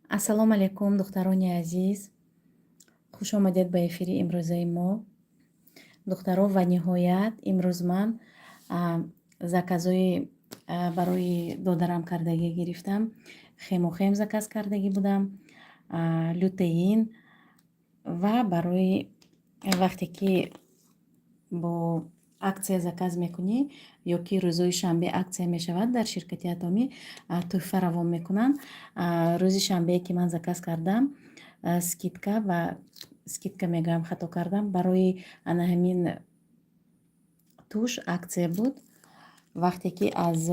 Ассалому алайкум, духтарони азиз, хуш омадед ба эфири имрӯзаи мо. Духтаро, ва ниҳоят имрӯз ман заказҳои барои додарам кардагӣ гирифтам. Хемохем заказ кардагӣ будам, лютеин ва барои вақте ки бо акция заказ мекунӣ ё ки рӯзҳои шанбе акция мешавад дар ширкати Атомӣ, тӯҳфа равон мекунанд. Рӯзи шанбее ки ман заказ кардам, скидка ва скидка мегӯям, хато кардам, барои ана ҳамин тушь акция буд. Вақте ки аз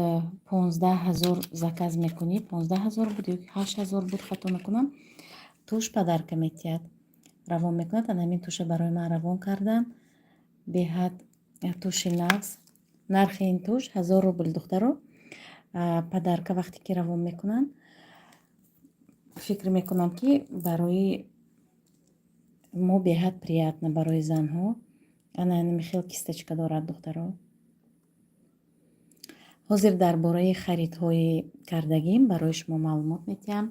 15 000 заказ мекунӣ, 15 000 буд ё 8000 буд, хато накунам, тушь подарка метиҳад, равон мекунад. Ана ҳамин тушь а барои ман равон карданд. Беҳад тушь и нағз. Нархи ин тушь 1000 рубл, духтаро. Подарка вақте ки равон мекунанд, фикр мекунам, ки барои мо беҳад приятно, барои занҳо. Ана ҳамин хел кисточка дорад, духтаро. Ҳозир дар бораи харидҳои кардагим барои шумо маълумот медиҳам.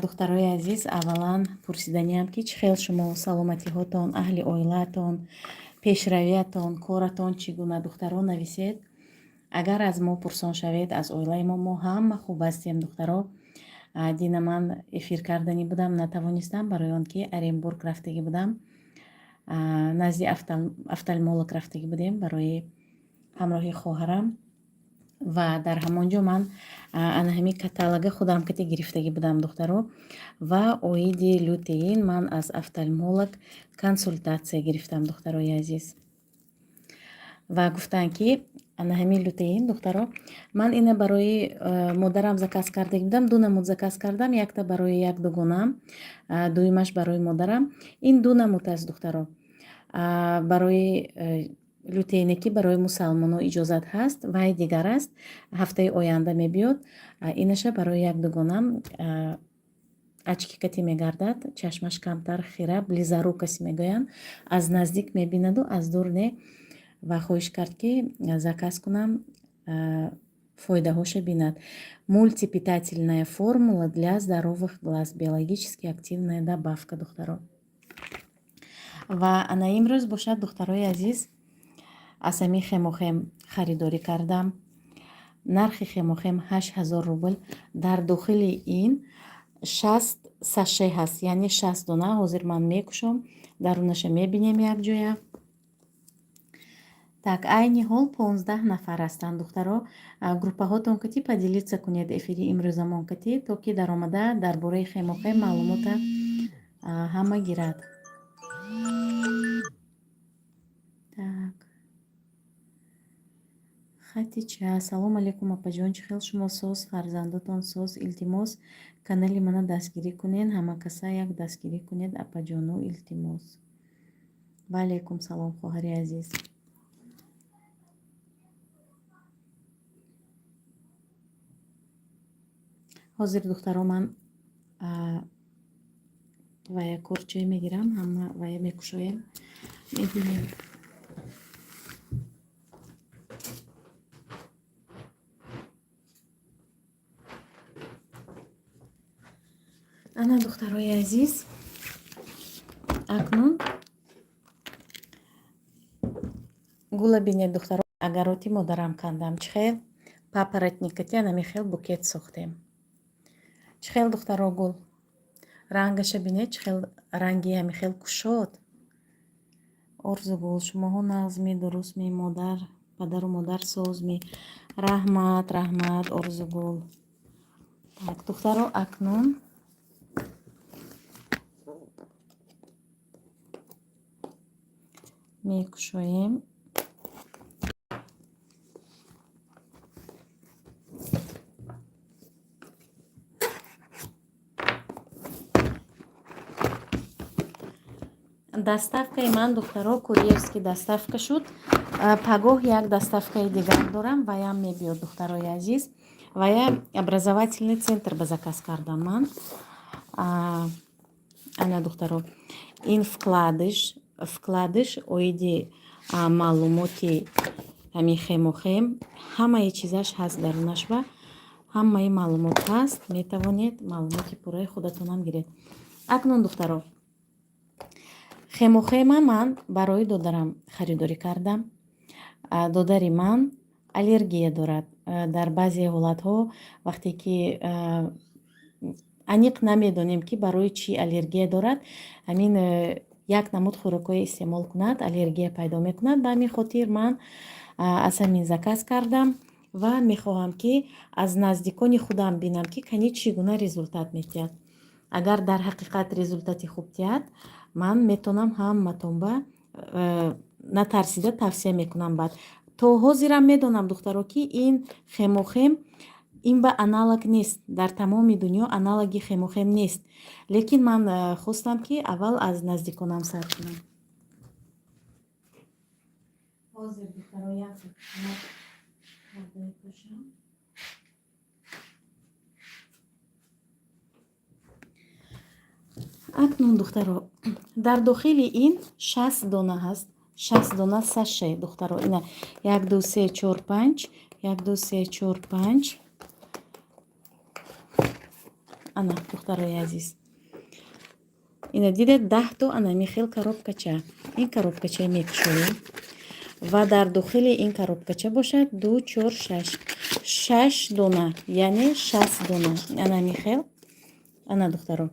Духтарои азиз, аввалан пурсиданиам, ки чӣ хел шумо, саломатиҳотон, аҳли оилаатон, пешравиятон, коратон чӣ гуна? Духтаро, нависед. Агар аз мо пурсон шавед, аз оилаи мо, мо ҳама хуб ҳастем, духтаро. Дина ман эфир карданӣ будам, натавонистам, барои он ки Оренбург рафтагӣ будам, назди офтальмолог рафтагӣ будем барои ҳамроҳи хоҳарам ва дар ҳамон ҷо ман ана ҳамин каталога худам кате гирифтагӣ будам, духтаро. Ва оиди лютеин ман аз офтальмолог консултатсия гирифтам, духтарои азиз, ва гуфтанд, ки ана ҳамин лютеин, духтаро, ман ина барои модарам заказ карда будам. Ду намуд заказ кардам: якта барои як дугонаам, дуюмаш барои модарам. Ин ду намуд аст, духтаро. Барои лютеине ки барои мусалмоно иҷозат ҳаст, вай дигар аст, ҳафтаи оянда мебиёд. Инаша барои як дугонам, очки кати мегардад, чашмаш камтар хира, близорукость мегӯянд, аз наздик мебинаду аз дур не, ва хоҳиш кард, ки заказ кунам, фоидаҳоша бинад. Мультипитательная формула для здоровых глаз, биологически активная добавка, духтаро. Ва ана имрӯз бошад, духтарои азиз, аз ҳамин хемохем харидорӣ кардам. Нархи хемохем 8000 рубл. Дар дохили ин 60 саше ҳаст, яъне 60 дона. Ҳозир ман мекушом, дарунаша мебинем якҷоя. Так, айни ҳол 15 нафар ҳастанд, духтаро. Группаҳотон кати поделиться кунед эфири имрӯзамон кати, то ки даромада дар бораи хемохем маълумота ҳама гирад. Так, Хатича, салом алейкум, апаҷон, чӣ хел шумо, соз, фарзандотон соз? Илтимос, канали мана дастгирӣ кунед, ҳамакаса як дастгирӣ кунед, апаҷону, илтимос. Ва алейкум салом, хоҳари азиз. Ҳозир, духтаро, ман вая корчае мегирам, ҳама вая мекушоем, мебинем. Ана, духтарои азиз, акнун гула бинед, духтаро. Огород и модарам кандам, чӣ хел папоротник ати, анами хел букет сохтем. Чӣ хел, духтаро, гул рангаша бинед, чӣ хел ранги ҳами хел кушод. Орзугул, шумоҳо нағзми, дурустми, модар, падару модар созми? Раҳмат, раҳмат, Орзугул. Так, духтаро, акнун мекушоем. Доставка и ман, духтаро, курьерский доставка шуд. Пагоҳ як доставка и дигар дорам, ваям мебиёд, духтарои азиз. Вая образовательный центр ба заказ кардам ман. Ана, духтаро, ин вкладыш, вкладыш оиди маълумоти ҳамин хемохем, ҳамаи чизаш ҳаст дарунаш. Ва Ҳамаи маълумот ҳаст, метавонед маълумоти пурраи худатонам гиред. Акнун, духтаро, Хемохема ман барои додарам харидорӣ кардам. Додари ман аллергия дорад. Дар баъзе ҳолатҳо, вақте ки аниқ намедонем, ки барои чӣ аллергия дорад, ҳамин як намуд хӯрокҳое истеъмол кунад, аллергия пайдо мекунад. Ба ҳамин хотир ман аз ҳамин заказ кардам ва мехоҳам, ки аз наздикони худам бинам, ки кани чӣ гуна результат медиҳад. Агар дар ҳақиқат результати хуб диҳад, ман метавонам ҳаматонба натарсида тавсия мекунам. Баъд то ҳозирам медонам, духтаро, ки ин Хемохем, ин ба аналог нест, дар тамоми дунё аналоги Хемохем нест, лекин ман хостам, ки аввал аз наздиконам сар кунам. Ҳозир, духтаро, як пӯшам. Акнун, духтаро, дар дохили ин 60 дона ҳаст, 60 дона саше. Духтаро, ина: як, ду, се, чор, панҷ, як, ду, се, чор, панҷ. Ана, духтарои азиз, ина дидед, 10-то анами хел коробкача. Ин коробкача мекушоем ва дар дохили ин коробкача бошад ду, чор, шаш, шаш дона, яъне 60 дона анами хел. Ана, духтаро,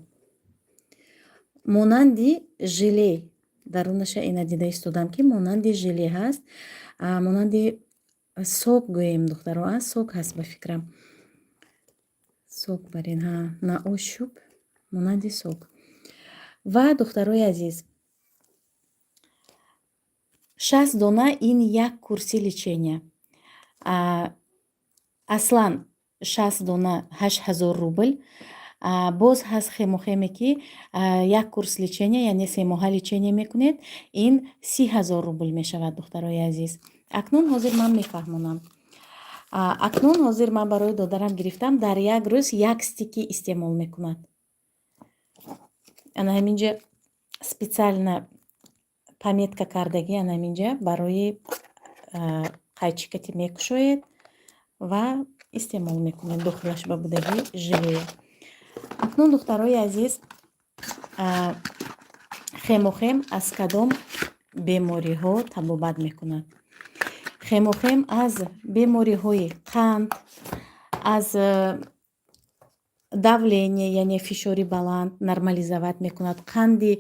монанди желе дарунаша. Ина дида истодам, ки монанди желе ҳаст, монанди сок гӯем, духтаро, а сок ҳаст, ба фикрам, сок барин, ҳа, на ощупь монанди сок. Ва, духтарои азиз, 60 дона, ин як курси лечения. Аслан 60 дона 8000 рубл. Боз ҳаст Хемохеме, ки як курс лечения, яъне 3 моҳа лечения мекунед, ин 30 000 рубл мешавад. Духтарои азиз, акнун ҳозир ман мефаҳмонам. Акнун ҳозир ман барои додарам гирифтам, дар як рӯз як стики истеъмол мекунад. Ана ҳаминҷа специально пометка кардагӣ, ана ҳаминҷа барои қайчикати мекушоед ва истеъмол мекунед. Дохилаш ба будагӣ желе. Акнун, духтарои азиз, Хемохем аз кадом бемориҳо табобат мекунад? Хемохем аз бемориҳои қанд, аз давление, яъне фишори баланд нормализовать мекунад, қанди,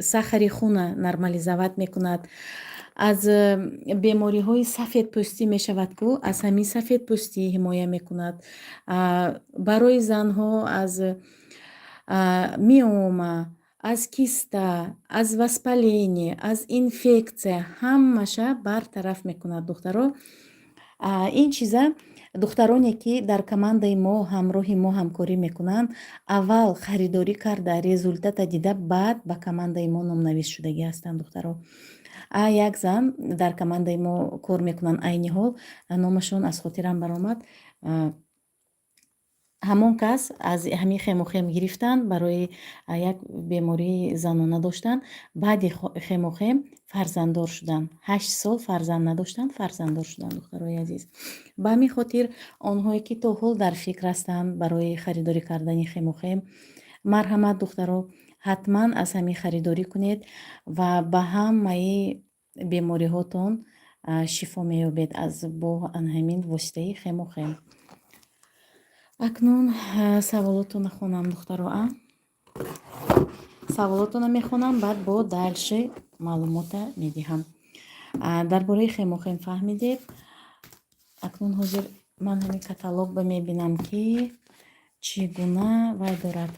сахари хуна нормализовать мекунад, аз бемориҳои сафедпӯстӣ мешавад ку, аз ҳамин сафедпӯстӣ ҳимоя мекунад, барои занҳо аз миома, аз киста, аз воспаление, аз инфексия ҳамаша бартараф мекунад. Духтаро, ин чиза духтароне, ки дар командаи мо, ҳамроҳи мо ҳамкорӣ мекунанд, аввал харидорӣ карда, результата дида, баъд ба командаи мо номнавис шудагӣ ҳастанд. Духтаро, а як зан дар командаи мо кор мекунанд айни ҳол, номашон аз хотирам баромад. Ҳамон кас аз ҳамин Хемохем гирифтанд, барои як бемории занона доштанд. Баъди Хемохем фарзанддор шуданд. 8 сол фарзанд надоштанд, фарзанддор шуданд. Духтарои азиз, ба ҳамин хотир онҳое, ки то ҳол дар фикр ҳастанд барои харидорӣ кардани Хемохем, марҳамат, духтаро, ҳатман аз ҳамин харидорӣ кунед ва ба ҳамаи бемориҳотон шифо меёбед аз бо ҳамин воситаи Хемохем. Акнун саволотонро хонам, духтаро, а саволотонро мехонам, баъд бо дальше маълумота медиҳам. Дар бораи Хемохем фаҳмидед. Акнун ҳозир ман ҳамин каталог ба мебинам, ки чӣ гуна вай дорад.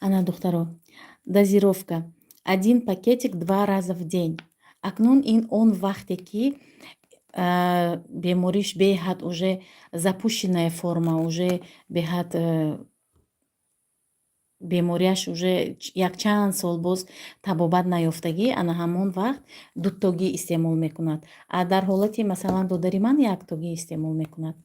Ана, духтаро, дозировка: один пакетик два раза в день. Акнун ин он вақте, ки бемориш беҳад уже запущенная форма, уже беҳад бемориаш уже якчанд сол боз табобат наёфтагӣ, ана ҳамон вақт дутогӣ истеъмол мекунад. А дар ҳолати, масалан, додари ман яктогӣ истеъмол мекунад.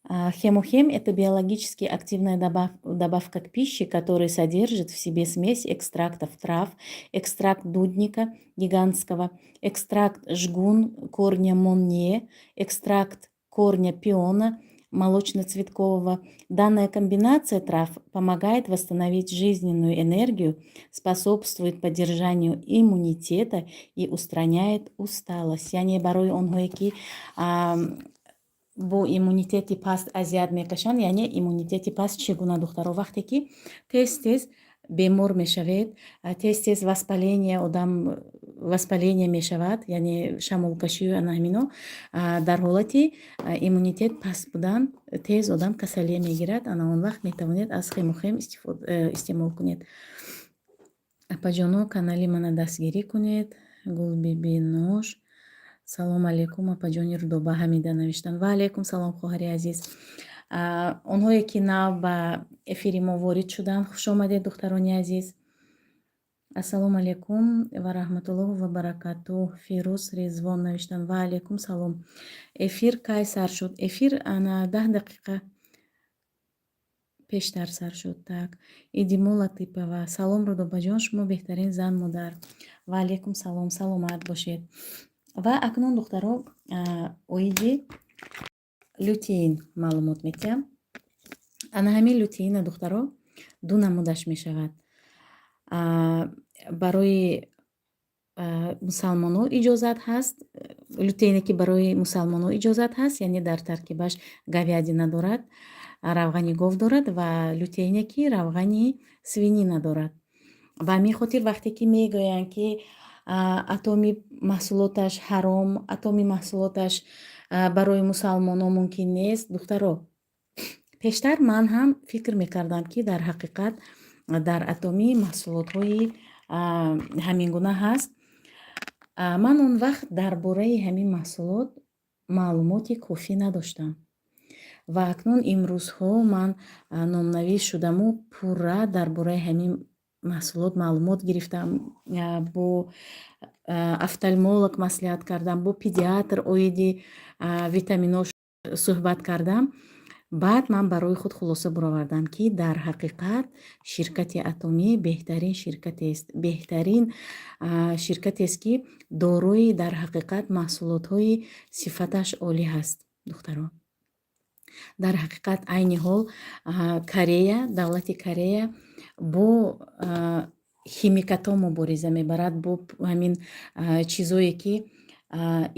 Хемохим – это биологически активная добавка к пище, которая содержит в себе смесь экстрактов трав, экстракт дудника гигантского, экстракт жгун корня монне, экстракт корня пиона молочно-цветкового. Данная комбинация трав помогает восстановить жизненную энергию, способствует поддержанию иммунитета и устраняет усталость. Яъне барои онҳое ки бо иммунитети паст азият мекашанд. Яъне иммунитети паст чӣ гуна, духтаро? Вақте ки тез тез бемор мешавед, тез тез воспаление, одам воспаление мешавад, яъне шамолкашию ана ҳамино. Дар ҳолати иммунитет паст будан тез одам касалия мегирад. Ана он вақт метавонед аз Хемохим истеъмол кунед. Апаҷоно, канали мана дастгирӣ кунед. Гулбиби Нош. Салом алейкум, апаҷони Рудоба, Ҳамида навиштанд. Ва алейкум салом, хоҳари азиз. Онҳое ки нав ба эфири мо ворид шуданд, хушомадед, духтарони азиз. Ассалому алейкум ва раҳматуллоҳу ва баракатуҳ. Фирӯз Резвон навиштанд. Ва алейкум салом. Эфир кай сар шуд? Эфир ана 10 дақиқа пештар сар шуд. Так, Идимо Латипова: салом, Рудобаҷон, шумо беҳтарин зан, модар. Ва алейкум салом, саломат бошед. Ва акнун, духтаро, оиди лютеин маълумот медиҳам. Ана ҳамин лютеина, духтаро, ду намудаш мешавад. Барои мусалмонҳо иҷозат ҳаст, лютеине ки барои мусалмонҳо иҷозат ҳаст, яъне дар таркибаш говядина дорад, равғани гов дорад, ва лютеине ки равғани свинина дорад. Ба ҳамин хотир, вақте ки мегӯянд, ки Атоми маҳсулоташ ҳаром, Атоми маҳсулоташ барои мусалмонҳо мумкин нест, духтаро, пештар ман ҳам фикр мекардам, ки дар ҳақиқат дар Атомӣ маҳсулотҳои ҳамин гуна ҳаст. Ман он вақт дар бораи ҳамин маҳсулот маълумоти кофӣ надоштам. Ва акнун имрӯзҳо ман номнавис шудаму пурра дар бораи ҳамин маҳсулот маълумот гирифтам, бо офтальмолог маслиҳат кардам, бо педиатр оиди витаминҳо суҳбат кардам. Баъд ман барои худ хулоса баровардам, ки дар ҳақиқат ширкати Атомӣ беҳтарин ширкатест, беҳтарин ширкатест, ки дорои дар ҳақиқат маҳсулотҳои сифаташ олӣ ҳаст. Духтаро, дар ҳақиқат айни ҳол Корея, давлати Корея бо химикатҳо мубориза мебарад, бо ҳамин чизое ки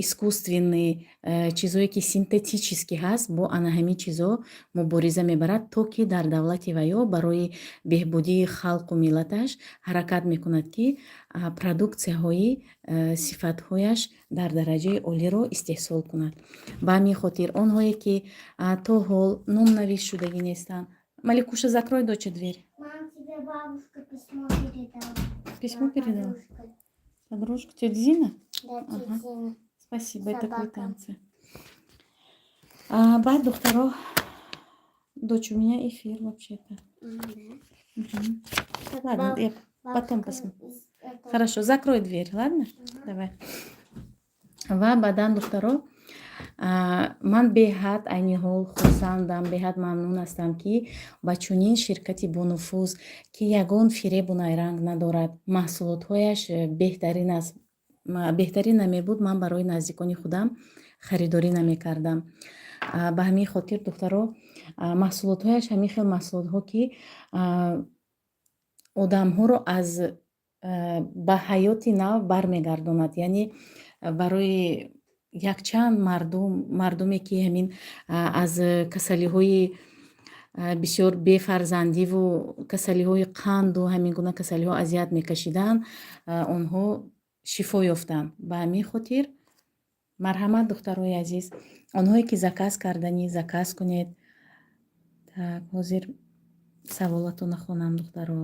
искусственный, чизое ки синтетический ҳаст, бо ана ҳамин чизо мубориза мебарад, то ки дар давлати ваё барои беҳбудии халқу миллаташ ҳаракат мекунад, ки продуксияҳои сифатҳояш дар дараҷаи олиро истеҳсол кунад. Ба ҳамин хотир онҳое ки то ҳол номнавис шудагӣ нестанд. Маликуша, закрой, доча, дверь. Мам, тебе бабушка письмо передала. Письмо передала? Подружка. Подружка тетя Зина? Да, тетя Зина. Спасибо, это Собака. квитанция. Баъд, духтаро, дочь, у меня эфир вообще-то. Мгм. Так, Ладно, я потом бабушка посмотрю. это Хорошо, закрой дверь, ладно? Мгм. Давай. Ва баъдан, духтаро, ман беҳад айни ҳол хурсандам, беҳад мамнун ҳастам, ки ба чунин ширкати бонуфуз, ки ягон фиребу найранг надорад, маҳсулотҳояш беҳтарин аст. Беҳтарин намебуд, ман барои наздикони худам харидорӣ намекардам. Ба ҳамин хотир, духтаро, маҳсулотҳояш ҳамин хел маҳсулотҳо, ки одамҳоро аз ба ҳаёти нав бармегардонад. Яъне барои якчанд мардум, мардуме ки ҳамин аз касалиҳои бисёр, бефарзандиву касалиҳои қанду ҳамин гуна касалиҳо азият мекашиданд, онҳо шифо ёфтанд. Ба ҳамин хотир марҳамат, духтарои азиз, онҳое ки заказ карданӣ, заказ кунед. Так, ҳозир саволатонро хонам, духтаро.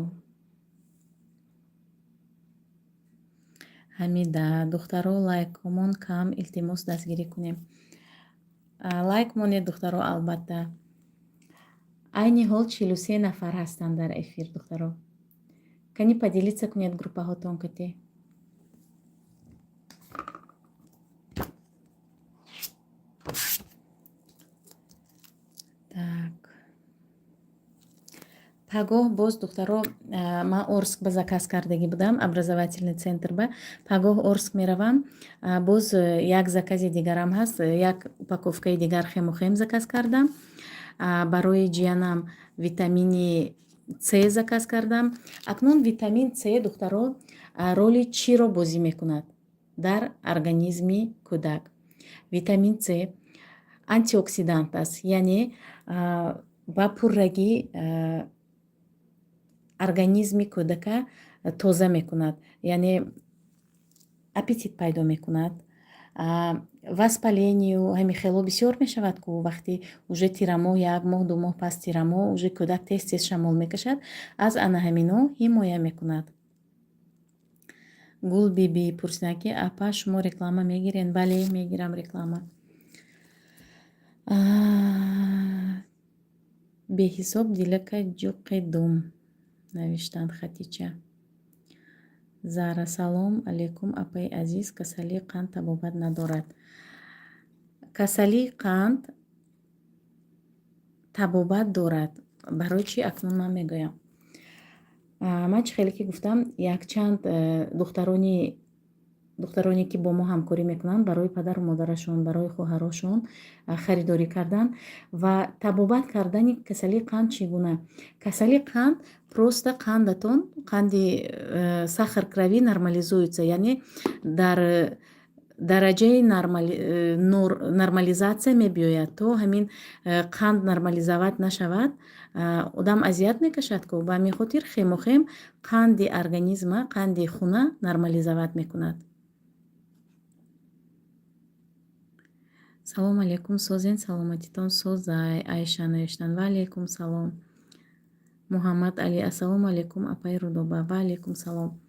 Ҳамида: духтаро, лайкомон кам, илтимос, дастгирӣ кунем. Лайк монед, духтаро, албатта. Айни ҳол 43 нафар ҳастанд дар эфир, духтаро. Кани, поделиться кунед группаҳотон кате. Пагоҳ боз, духтаро, ман Орск ба заказ кардагӣ будам, образовательный центр ба. Пагоҳ Орск меравам, боз як закази дигарам ҳаст, як упаковкаи дигар Хемохим заказ кардам. Барои ҷиянам витамини С заказ кардам. Акнун витамин С, духтаро, роли чиро бозӣ мекунад дар организми кӯдак? Витамин С антиоксидант аст, яъне ба пуррагӣ организми кӯдака тоза мекунад, яъне аппетит пайдо мекунад. Воспалению ҳамин хело бисёр мешавад ку, вақти уже тирамоҳ, як моҳ, 2 моҳ пас тирамоҳ, уже кӯдак тез тез шамол мекашад, аз ана ҳамино ҳимоя мекунад. Гулбибӣ пурсиданд, ки апа, шумо реклама мегиред? Бале, мегирам реклама. Беҳисоб дилака ҷуқи дум навиштанд Хатича. Зара: салом алейкум, апаи азиз, касалии қанд табобат надорад? Касалии қанд табобат дорад. Барои чӣ? Акнун ман мегӯям. Ман чӣ хеле ки гуфтам, якчанд духтароне, ки бо мо ҳамкорӣ мекунанд, барои падару модарашон, барои хоҳарошон харидорӣ карданд. Ва табобат кардани касалии қанд чӣ гуна? Касалии қанд просто қандатон, қанди сахар крови нормализуется, яъне дар дараҷаи нормализация мебиёяд. То ҳамин қанд нормализовать нашавад, одам азият мекашад ку. Ба ҳамин хотир Хемохим қанди организма, қанди хуна нормализовать мекунад. Салом алейкум, созен, саломатитон созай, Айша навиштанд. Ва алейкум салом. Муҳаммад Али: ассалому алейкум, апаи Рудоба. Ва алейкум салом.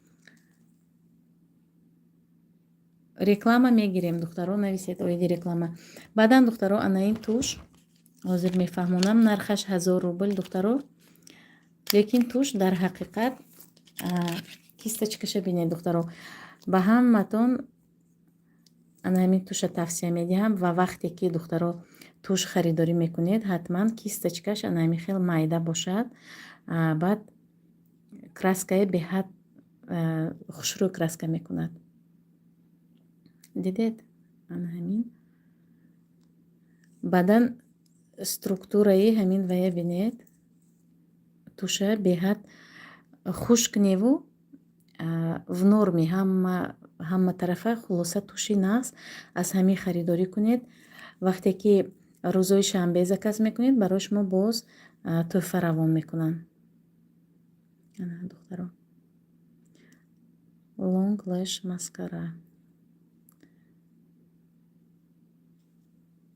Реклама мегирем, духтаро, нависед оиди реклама. Баъдан, духтаро, ана ин тушь ҳозир мефаҳмонам, нархаш 1000 рубл, духтаро, лекин тушь дар ҳақиқат, кисточкаша бинед, духтаро. Ба ҳаматон ана ҳамин тушьа тавсия медиҳам. Ва вақте ки, духтаро, тушь харидорӣ мекунед, ҳатман кисточкаш ана ҳамин хел майда бошад. Баъд краскаи беҳад хушрӯй краска мекунад. Дидед, ана ҳамин. Баъдан структураи ҳамин вая бинед, тушьа беҳад хушк неву в норме, ҳама тарафа. Хулоса, тушьи нағз аз ҳамин харидорӣ кунед. Вақте ки рӯзҳои шанбе заказ мекунед, барои шумо боз тӯҳфа равон мекунанд. Духтаро, Long Lash Mascara,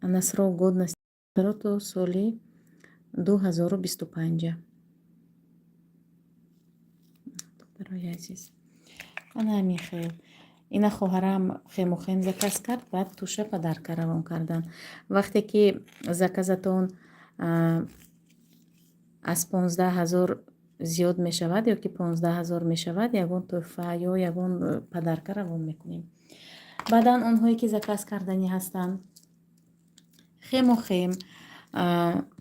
ана срок годности то соли 2025-а. Духтарои азиз, ана ҳамин хел. Ина хоҳарам Хемохим заказ кард, баъд тушьа подарка равон кардан. Вақте ки заказатон аз 15 000 зиёд мешавад ё ки 15 000 мешавад, ягон тӯҳфа ё ягон подарка равон мекунем. Баъдан онҳое ки заказ карданӣ ҳастанд, Хемохим,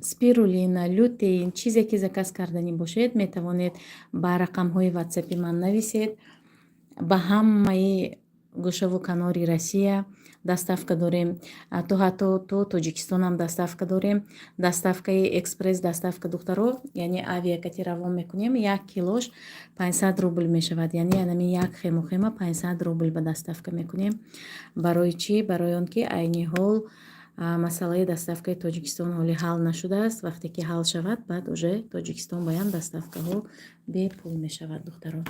спирулина, лютеин, чизе ки заказ карданӣ бошед, метавонед ба рақамҳои ватсапи ман нависед. Ба ҳамаи гӯшаву канори Россия доставка дорем, то ҳатто то Тоҷикистонам доставка дорем. Доставкаи экспресс доставка, духтаро, яъне авиакати равон мекунем. Як килош 500 рубл мешавад, яъне анами як Хемохима 500 рубл ба доставка мекунем. Барои чӣ? Барои он ки айни ҳол масъалаи доставкаи Тоҷикистон ҳоли ҳал нашудааст. Вақте ки ҳал шавад, баъд уже Тоҷикистон баям доставкаҳо бепул мешавад, духтаро.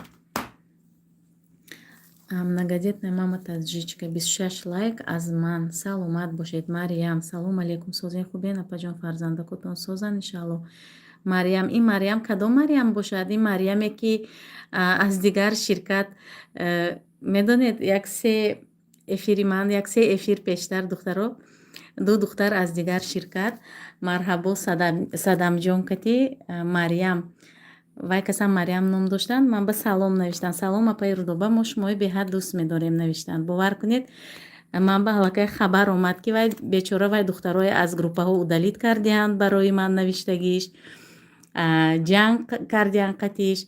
Многодетная мама таджичка, 26 лайк аз ман, саломат бошед. Мариям: салом алейкум, созен, хубен, апаҷон, фарзандакотон созан, иншаалло. Мариям, ин Мариям кадом Мариям бошад? Ин Мариаме, ки аз дигар ширкат, медонед, як се эфири ман, як се эфир пештар, духтаро, ду духтар аз дигар ширкат, марҳабо, Садамҷон кати Мариям, вай касам Мариям ном доштанд, ман ба салом навиштанд: «Салом, апаи Рудоба, мо шумои беҳад дӯст медорем», навиштанд. Бовар кунед, ман ба аллакай хабар омад, ки вай бечора, вай духтарои аз группаҳо удалить кардианд барои ман навиштагиш. Ҷанг кардиян қатиш.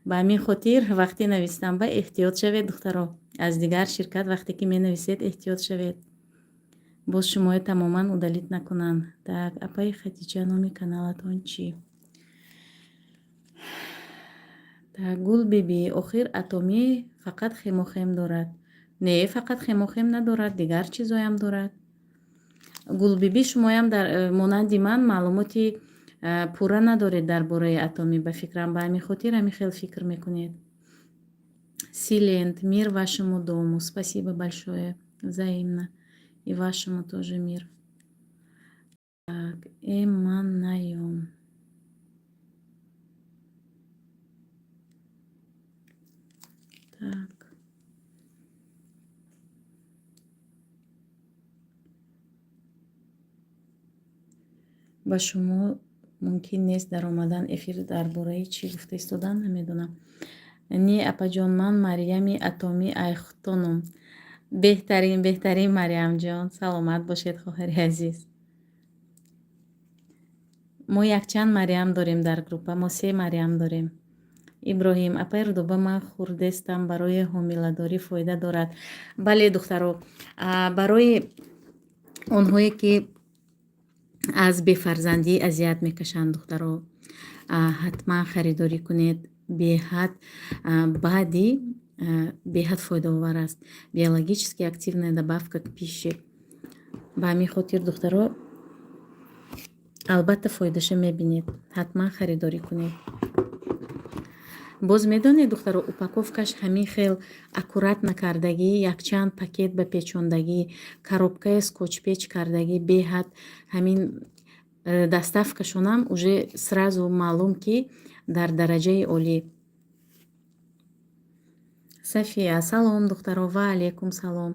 Ба ҳамин хотир вақте навистан ба эҳтиёт шавед, духтаро. Аз дигар ширкат вақте ки менависед, эҳтиёт шавед, боз шуморо тамоман удалить накунанд. Так, апаи Хадиҷа, номи каналатон чӣ? Так, Гулбибӣ, охир Атомӣ фақат хемохем дорад? Не, фақат хемохем надорад, дигар чизоям дорад. Гулбибӣ, шумоям дар монанди ман маълумоти пурра надоред дар бораи Атомӣ, ба фикрам, ба ҳамин хотир ҳамин хел фикр мекунед. Силент, мир вашему дому. Спасибо большое, взаимно. И вашему тоже мир. Так, Эмманаём. Так. Ба шумо мумкин нест даромадан эфир, дар бораи чӣ гуфта истодан, намедонам. Не, апаҷон, ман Марьями Атомӣ Айхтонум. Беҳтарин, беҳтарин, Марьямҷон, саломат бошед, хоҳари азиз. Мо якчанд Марьям дорем дар группа, мо се Марьям дорем. Иброҳим, апаи Рудоба, ман хурдестам, барои ҳомиладорӣ фоида дорад? Бале, духтаро, барои онҳое ки аз бефарзандӣ азият мекашанд, духтаро, ҳатман харидорӣ кунед. Беҳад баъди беҳад фоидаовар аст. Биологически активная добавка к пище. Ба ҳамин хотир, духтаро, албатта фоидаша мебинед, ҳатман харидорӣ кунед. Боз медонед, духтаро, упаковкаш ҳамин хел аккуратно кардагӣ, якчанд пакет ба печондагӣ, коробкаи скотчпеч кардагӣ, беҳад ҳамин доставкашонам уже сразу маълум, ки дар дараҷаи олӣ. Сафия, салом, духтаро, ва алайкум салом.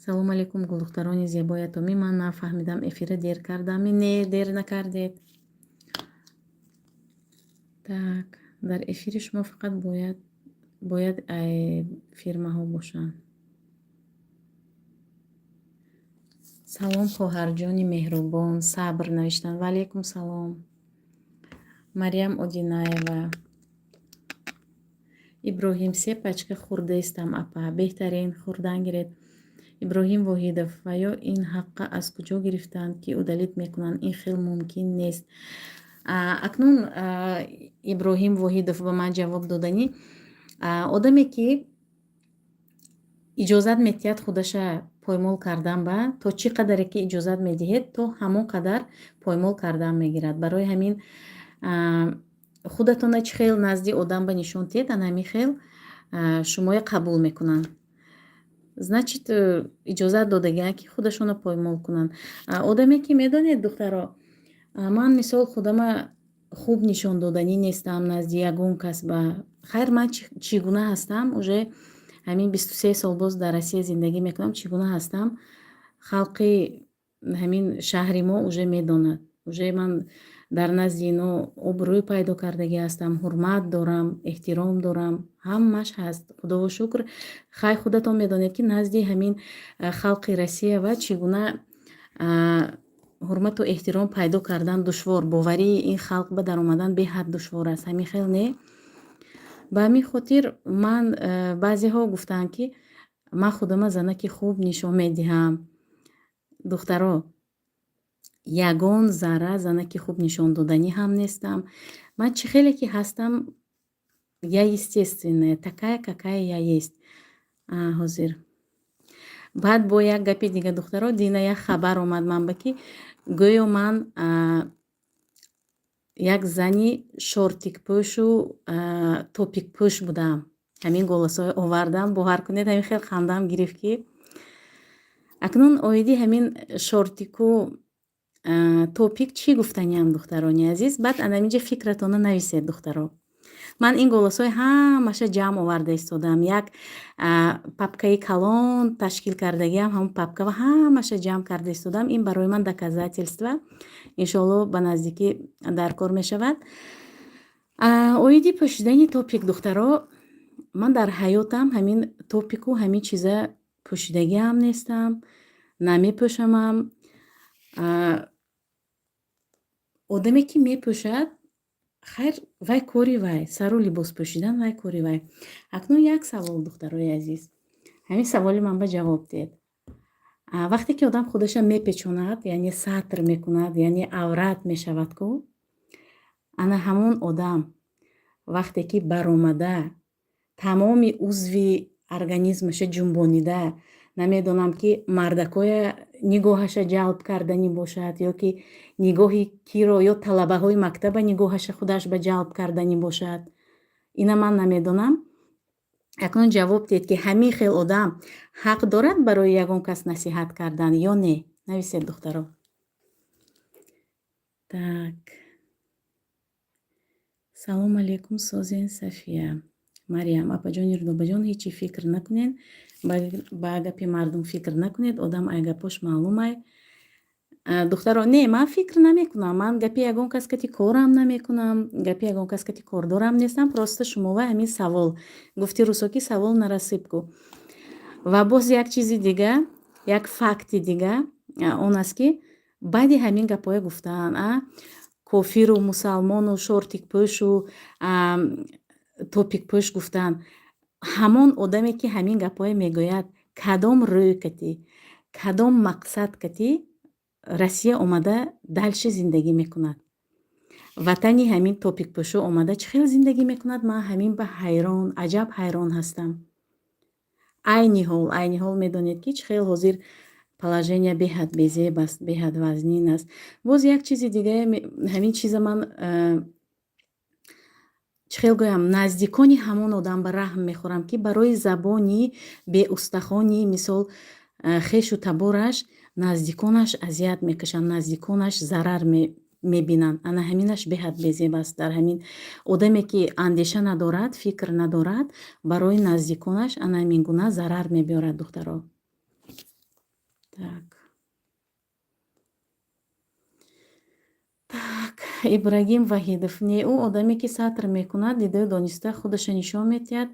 Салом алейкум, гулдухтарони зебои Атомӣ. Ман нафаҳмидам, эфира дер кардам? Не, дер накардед. Так, дар эфири шумо фақат бояд фирмаҳо бошанд. Салом, хоҳарҷони меҳрубон, Сабр навиштанд. Ва алайкум салом. Марьям Одинаева. Иброҳим, се пачка хурдаистам, апа. Беҳтарин, хурдан гиред. Иброҳим Воҳидов, ва ё ин ҳаққа аз куҷо гирифтаанд, ки удалить мекунанд? Ин хел мумкин нест. Акнун Иброҳим Воҳидов ба ман ҷавоб доданӣ. Одаме ки иҷозат медиҳад худаша поймол кардан, ба то чӣ қадаре ки иҷозат медиҳед, то ҳамон қадар поймол кардан мегирад. Барои ҳамин худатона чӣ хел назди одам ба нишон диҳед, ана ҳамин хел шумоя қабул мекунанд. Значит, иҷозат додагианд, ки худашонро поймол кунанд. Одаме ки, медонед, духтаро, ман мисол худама хуб нишон доданӣ нестам назди ягон кас. Ба хайр, ман чӣ гуна ҳастам, уже ҳамин 23 сол боз дар Россия зиндагӣ мекунам, чӣ гуна ҳастам, халқи ҳамин шаҳри мо уже медонад. Уже ман дар назди ино обрӯй пайдо кардагӣ ҳастам, ҳурмат дорам, эҳтиром дорам, ҳамааш ҳаст, худоро шукр. Хай, худатон медонед, ки назди ҳамин халқи Россия ва чӣ гуна ҳурмату эҳтиром пайдо кардан душвор, боварии ин халқ ба даромадан беҳад душвор аст. Ҳамин хел не? Ба ҳамин хотир ман, баъзеҳо гуфтаанд, ки ман худама занаки хуб нишон медиҳам. Духтаро, ягон зарра занаки хуб нишон доданӣ ҳам нестам. Ман чӣ хеле ки ҳастам, я естественная, такая, какая я есть. Ҳозир баъд бо як гапи дига, духтаро, дина як хабар омад ман ба, ки гӯё ман як зани шортикпӯшу топикпӯш будам. Ҳамин голосҳое овардам, бовар кунед, ҳамин хел хандаам гирифт, ки акнун оиди ҳамин шортику топик чӣ гуфтаниам, духтарони азиз? Баъд анаминҷа фикратонро нависед, духтаро. Ман ин голосҳои ҳамаша ҷамъ оварда истодам, як папкаи калон ташкил кардагиам, ҳамон папка ва ҳамаша ҷамъ карда истодам. Ин барои ман доказательство, иншоалло, ба наздикӣ дар кор мешавад. Оиди пӯшидани топик, духтаро, ман дар ҳаётам ҳамин топику ҳамин чиза пӯшидагиам нестам, намепӯшамам. Одаме ки мепӯшад. Хайр, вай кори вай, сару либос пӯшидан вай кори вай. Акнун як савол, духтарои азиз, ҳамин саволи ман ба ҷавоб диҳед. Вақте ки одам худаша мепечонад, яъне сатр мекунад, яъне аврат мешавад ку, ана ҳамон одам вақте ки баромада тамоми узви организмаша ҷунбонида, намедонам, ки мардакоя нигоҳаша ҷалб карданӣ бошад ё ки нигоҳи киро, ё талабаҳои мактаба нигоҳаша худаш ба ҷалб карданӣ бошад, ина ман намедонам. Акнун ҷавоб диҳед, ки ҳамин хел одам ҳақ дорад барои ягон кас насиҳат кардан ё не? Нависед, духтаро. Так, салом алейкум, созен Сафия Мариям апаҷони Рудобаҷон. Ҳечи фикр накунед, ба гапи мардум фикр накунед, одам ай гапош маълумай. Духтаро, не, ман фикр намекунам, ман гапи ягон кас кати корам намекунам, гапи ягон кас кати кордорам нестам. Просто шумова ҳамин савол, гуфти русо, ки савол нарассыпку. Ва боз як чизи дига, як факти дига он аст, ки баъди ҳамин гапҳое гуфтаанд, а кофиру мусалмону шортикпӯшу топикпӯш гуфтанд, ҳамон одаме, ки ҳамин гапҳое мегӯяд, кадом рӯй катӣ, кадом мақсад катӣ Россия омада дальше зиндагӣ мекунад? Ватани ҳамин топикпӯшо омада чӣ хел зиндагӣ мекунад? Ман ҳамин ба ҳайрон, аҷаб ҳайрон ҳастам. Айни ҳол медонед, ки чӣ хел ҳозир положение беҳад безеб аст, беҳад вазнин аст. Боз як чизи дигае, ҳамин чиза ман чӣ хел гӯям, наздикони ҳамон одам ба раҳм мехӯрам, ки барои забони беустахони, мисол, хешу табораш, наздиконаш азият мекашанд, наздиконаш зарар мебинанд. Ана ҳаминаш беҳад безеб аст. Дар ҳамин одаме, ки андеша надорад, фикр надорад, барои наздиконаш ана ҳамин гуна зарар мебиёрад, духтаро. Так, Ибрагим Ваҳидов: не, ӯ одаме, ки сатр мекунад, дидаю дониста худаша нишон медиҳад.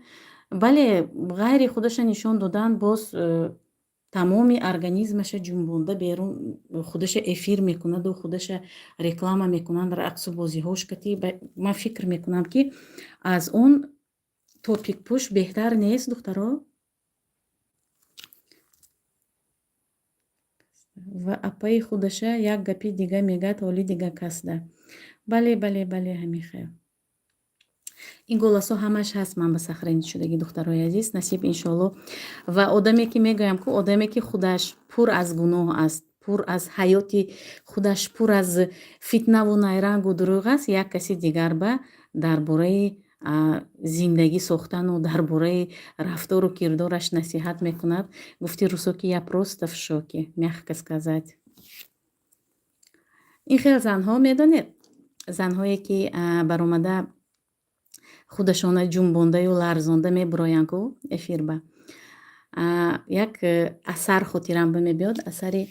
Бале, ғайри худаша нишон додан, боз тамоми организмаша ҷунбонда берун худаша эфир мекунаду худаша реклама мекунанд, рақсу бозиҳош кати. Ман фикр мекунам, ки аз он топикпӯш беҳтар нест, духтаро. Ва апаи худаша як гапи дига мегӯяд, ҳоли дига касда. Бале, бале, бале, ҳамин хел. Ин голосҳо ҳамаш ҳаст, ман ба сахранӣ шудагӣ, духтарои азиз, насиб, иншоалло. Ва одаме, ки мегӯям ку, одаме, ки худаш пур аз гуноҳ аст, пур аз ҳаёти худаш пур аз фитнаву найрангу дурӯғ аст, як каси дигар ба дар бораи зиндагӣ сохтану дар бораи рафтору кирдораш насиҳат мекунад, гуфти русо, ки я просто в шоке, мягко сказать. Ин хел занҳо, медонед, занҳое, ки баромада худашона ҷунбондаю ларзонда мебуроянд ку эфирба, як асар хотирам ба мебиёд, асари,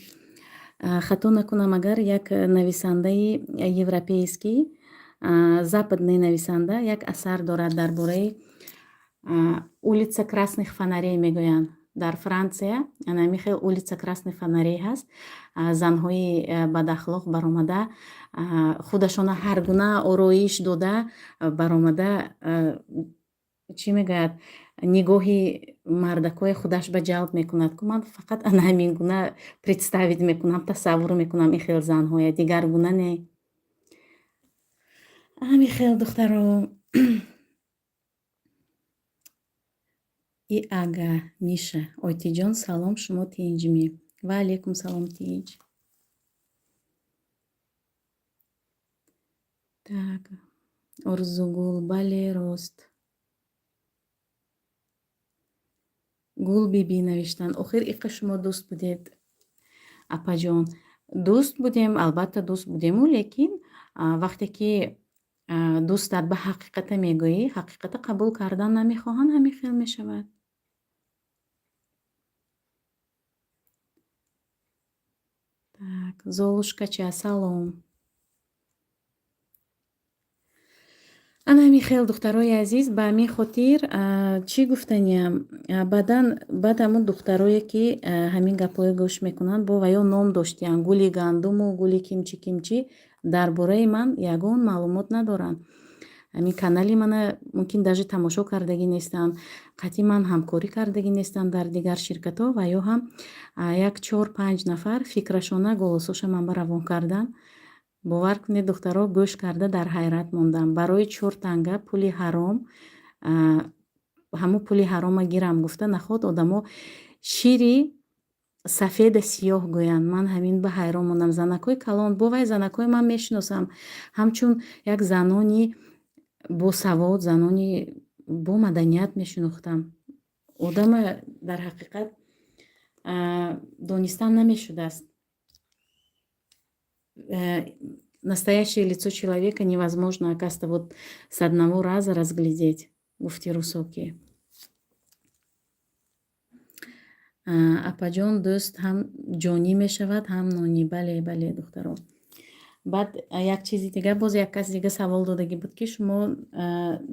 хато накунам агар, як нависандаи европейский, западный нависанда як асар дорад дар бораи улица красных фонарей мегӯянд. Дар Франсия ана ҳамин хел улица красных фонарей ҳаст. Занҳои бадахлоқ баромада худашона ҳар гуна ороиш дода баромада, чӣ мегӯяд, нигоҳи мардакҳои худаш ба ҷалб мекунад ку. Ман фақат ана ҳамин гуна представить мекунам, тасаввур мекунам ин хел занҳоя, дигар гуна не. Ҳамин хел, духтаро. И ага, Миша Ойтиҷон, салом, шумо тинҷмӣ? Ва алейкум салом, тинҷ. Так, Орзугул, бале, рост. Гулбибӣ навиштанд: охир иқа шумо дӯст будед, апаҷон. Дӯст будем, албатта, дӯст будему, лекин вақте ки дӯстат ба ҳақиқата мегӯӣ, ҳақиқата қабул кардан намехоҳанд, ҳамин хел мешавад. Так, Золушкача, салом. Ана ҳамин хел, духтарои азиз, ба ҳамин хотир чӣ гуфтаниям, баъдан баъд ҳамун духтарое, ки ҳамин гапҳое гӯш мекунанд, бо ваё ном доштиянд, гули гандуму гули кимчи кимчи, дар бораи ман ягон маълумот надоранд. Ҳамин канали мана мумкин даже тамошо кардагӣ нестанд, қатъи ман ҳамкорӣ кардагӣ нестанд дар дигар ширкатҳо, ва ё ҳам як чор панҷ нафар фикрашона голосоша ман ба равон кардан. Бовар кунед, духтаро, гӯш карда дар ҳайрат мондам. Барои чор танга пули ҳаром, ҳамун пули ҳарома гирам гуфта, наход одамо шири сафеда сиёҳ гӯянд. Ман ҳамин ба ҳайрон мондам. Занакҳои калон, бовай, занакҳои ман мешиносам ҳамчун як занони босавод, занони бо маданият мешинохтам. Одама дар ҳақиқат донистан намешудааст. Настоящее лицо человека невозможно, оказывается, вот с одного раза разглядеть, гуфти русоки. Апаҷон, дӯст ҳам ҷонӣ мешавад, ҳам нонӣ. Бале, бале, духтаро. Баъд як чизи дигар, боз як каси дига савол додагӣ буд, ки шумо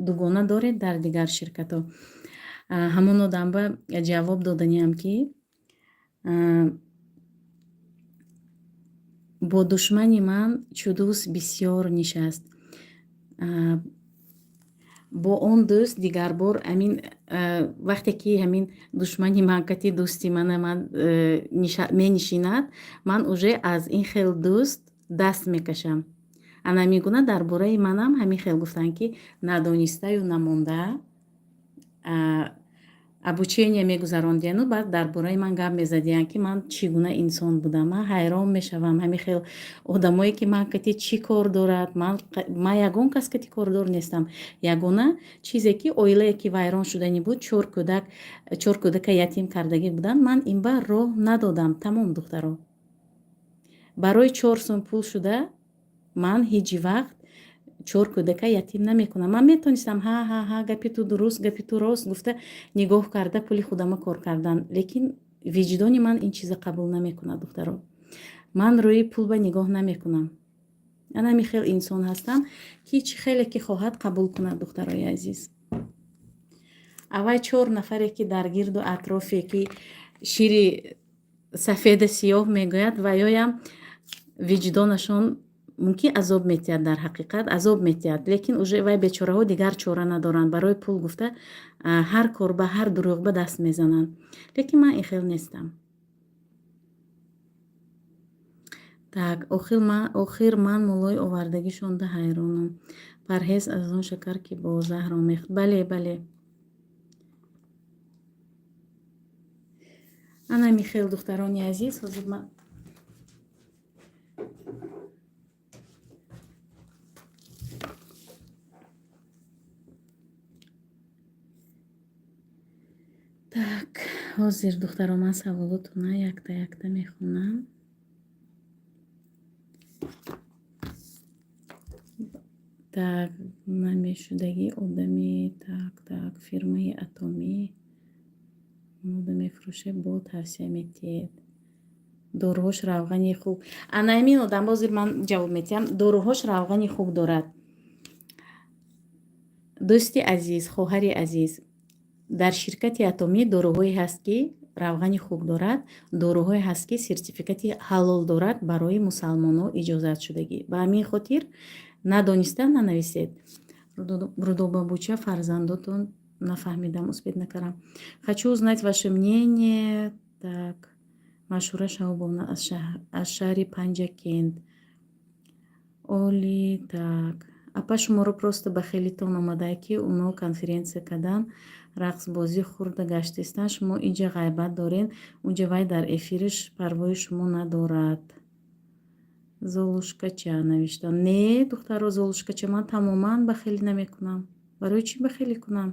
дугона доред дар дигар ширкатҳо. Ҳамон одамба ҷавоб доданиам, ки бо душмани ман чу дӯст бисёр нишаст, бо он дӯст дигарбор ҳамин вақте ки ҳамин душмани ман кати дӯсти мана ман менишинад, ман уже аз ин хел дӯст даст мекашам. Ана мегуна дар бораи манам ҳамин хел гуфтанд, ки надонистаю намонда обучение мегузарондияну баъд дар бораи ман гап мезадиянд, ки ман чӣ гуна инсон будам. Ман ҳайрон мешавам, ҳамин хел одамое ки ман кати чӣ кор дорад. Ман ягон кас кати кордор нестам. Ягона чизе ки оилае ки вайрон шуданӣ буд, чор кӯдак, чор кӯдака ятим кардагӣ буданд, ман ин ба роҳ надодам. Тамом, духтаро. Барои 4 сум пул шуда ман ҳеҷ вақт чор кӯдака ятим намекунам. Ман метонистам ҳа ҳа ҳа, гапи ту дуруст, гапи ту рост гуфта, нигоҳ карда пули худама кор кардан, лекин виҷдони ман ин чиза қабул намекунад, духтаро. Ман рӯи пул ба нигоҳ намекунам. Ана ҳамин хел инсон ҳастам, ки чӣ хеле ки хоҳад, қабул кунад, духтарои азиз. Аввай чор нафаре ки дар гирду атрофе ки шири сафеда сиёҳ мегӯяд, ва ёям виҷдонашон мумкин азоб метиҳад, дар ҳақиқат азоб метиҳад, лекин уже вай бечораҳо дигар чора надоранд. Барои пул гуфта ҳар кор ба ҳар дурӯғ ба даст мезананд, лекин ман ин хел нестам. Так, охир ман молои овардагишонда ҳайронам. Парҳез аз он шакар, ки бо заҳр омехт. Бале, бале. Ана михел, духтарони азиз, ҳозир ман так, ҳозир, духтаро, ман саволотона якта якта мехонам. Так, намешудагӣ одами, так, так, фирмаи Атомӣ мода мефурӯшед, бо тавсия метиҳед. Доруҳош равғани хуб. Ана ҳамин одам, ҳозир ман ҷавоб метиҳам. Доруҳош равғани хуб дорад. Дӯсти азиз, хоҳари азиз, дар ширкати Атомӣ доруҳое ҳаст, ки равғани хуб дорад, доруҳое ҳаст, ки сертификати ҳалол дорад, барои мусалмонҳо иҷозатшудагӣ. Ба ҳамин хотир надониста нанависед. Рудобабуча, фарзандотон, нафаҳмидам, успеть накардам. Хочу узнать ваше мнение. Так, Машура Шаҳобовна аз шаҳри Панҷакент. Оли, так, апа, шуморо просто ба хелитон омадае, ки уно конференсия кардан, рақсбозӣ хурда гаштистанд, шумо инҷа ғайбат доред, унҷа вай дар эфириш парвои шумо надорад. Золушкача навишта. Не, духтаро, Золушкача, ман тамоман бахелӣ намекунам. Барои чӣ бахелӣ кунам?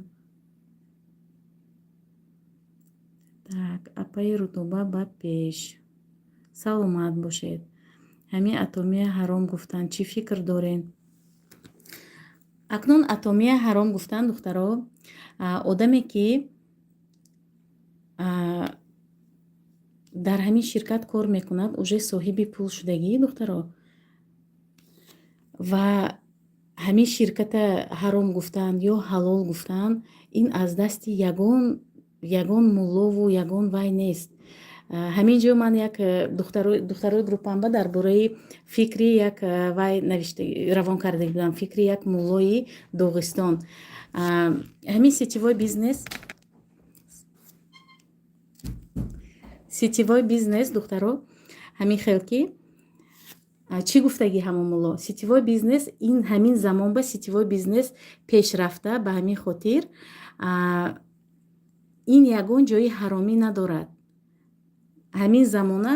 Так, апаи Рудоба, ба пеш, саломат бошед. Ҳамин Атомия ҳаром гуфтанд, чӣ фикр доред? Акнун Атомия ҳаром гуфтанд, духтаро, одаме ки дар ҳамин ширкат кор мекунад, уже соҳиби пул шудагӣ, духтаро, ва ҳамин ширката ҳаром гуфтанд ё ҳалол гуфтанд, ин аз дасти ягон ягон муллову ягон вай нест. Ҳамин ҷо ман як духтарои группамба дар бораи фикри як вай навишта равон карда будам, фикри як муллои Доғистон. Ҳамин сетевой бизнес, духтаро, ҳамин хел ки чӣ гуфтагӣ ҳамон мулло? Сетевой бизнес ин ҳамин замон ба сетевой бизнес пешрафта, ба ҳамин хотир ин ягон ҷои ҳаромӣ надорад. Ҳамин замона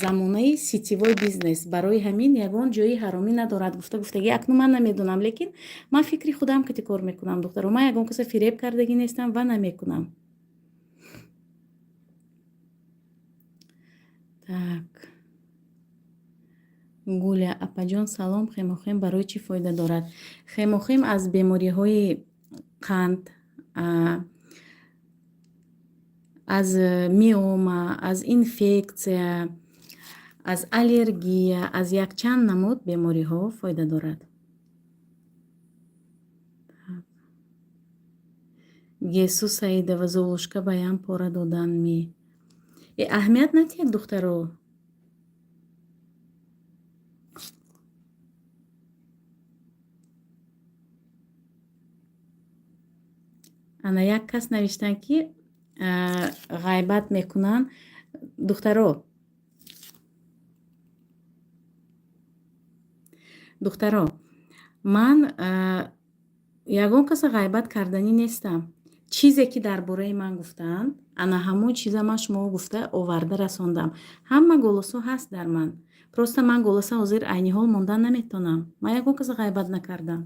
замонаи сетевой бизнес, барои ҳамин ягон ҷои ҳаромӣ надорад, гуфта гуфтагӣ. Акнун ман намедонам, лекин ман фикри худам кати кор мекунам, духтаро. Ман ягон каса фиреб кардагӣ нестам ва намекунам. Так, Гуля апаҷон, салом. Хемохим барои чӣ фоида дорад? Хемохим аз бемориҳои қанд, аз миома, аз инфексия, аз аллергия, аз якчанд намуд бемориҳо фоида дорад. Гесу Саидова, Золушка баям пора додан ми? Аҳамият надиҳед, духтаро. Ана як кас навиштанд, ки ғайбат мекунанд. Духтаро, духтаро, ман ягон каса ғайбат карданӣ нестам. Чизе ки дар бораи ман гуфтаанд, ана ҳамон чиза ман шумо гуфта оварда расондам. Ҳама голосҳо ҳаст дар ман, просто ман голоса ҳозир айни ҳол мондан наметавонам. Ман ягон каса ғайбат накардам.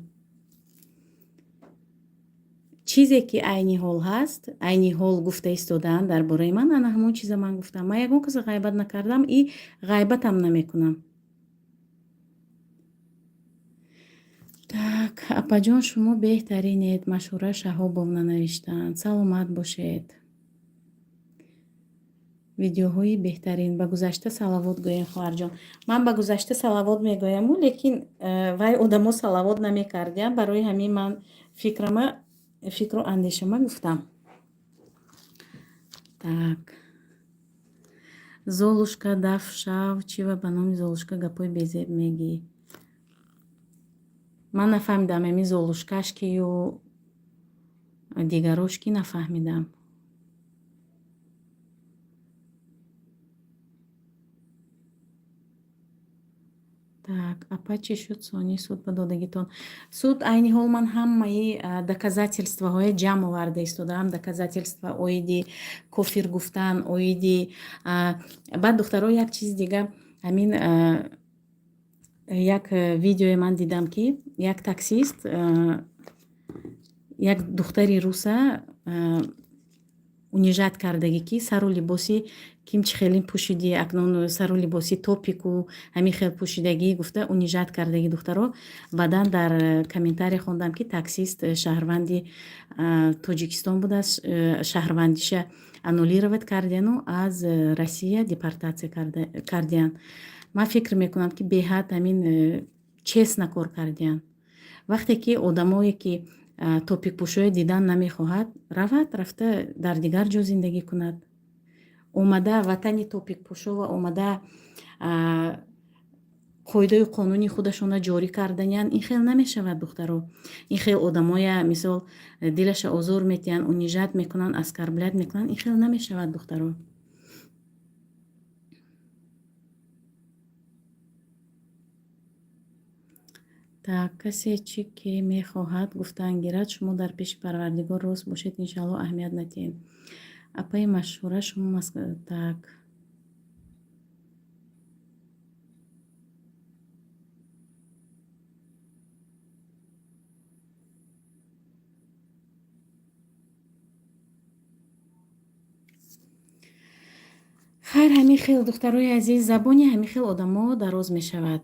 Чизе ки айни ҳол ҳаст, айни ҳол гуфта истодаанд дар бораи ман, ана ҳамон чиза ман гуфтам. Ман ягон каса ғайбат накардам и ғайбатам намекунам. Так, апаҷон, шумо беҳтаринед. Машҳура Шаҳобовна навиштаанд. Саломат бошед. Видеоҳои беҳтарин. Ба гузашта салавот гӯем, хоҳарҷон. Ман ба гузашта салавот мегӯяму, лекин вай одамо салавот намекардиям. Барои ҳамин ман фикрама, фикру андешама гуфтам. Так, Золушка даф шав. Чива ба номи Золушка гапҳои безеб мегӣ? Ман нафаҳмидам, ами Золушкаш ки ё дигарош ки, нафаҳмидам. Так, апа, чӣ шуд сони суд ба додагитон? Суд айни ҳол ман ҳамаи доказательствоҳое ҷамъ оварда истодаам. Доказательства оиди кофир гуфтан, оиди. Баъд, духтаро, як чизи дига. Ҳамин як видеое ман дидам, ки як таксист як духтари руса унижать кардагӣ, ки сару либоси ким чӣ хеле пӯшидӣ, акнун сару либоси топику ҳамин хел пӯшидагӣ гуфта унижать кардагӣ духтаро. Баъдан дар комментария хондам, ки таксист шаҳрванди Тоҷикистон будааст, шаҳрвандиша аннулировать кардиану аз Россия депортатсия кардиан. Ман фикр мекунам, ки беҳад ҳамин честно кор кардиан. Вақте ки одамое ки топикпӯшое дидан намехоҳад, равад, рафта дар дигар ҷо зиндагӣ кунад. Омада ватани топикпӯшова омада қоидаю қонуни худашонро ҷорӣ карданиян, ин хел намешавад, духтаро. Ин хел одамоя, мисол, дилаша озор метиҳанд, унижать мекунанд, оскорблять мекунанд, ин хел намешавад, духтаро. Так, касе чӣ ки мехоҳад гуфтан гирад, шумо дар пеши Парвардигор рост бошед, иншаалло. Аҳамият надиҳед. Апаи Машҳура, шумо. Так, хайр, ҳамин хел, духтарои азиз, забони ҳамин хел одамо дароз мешавад.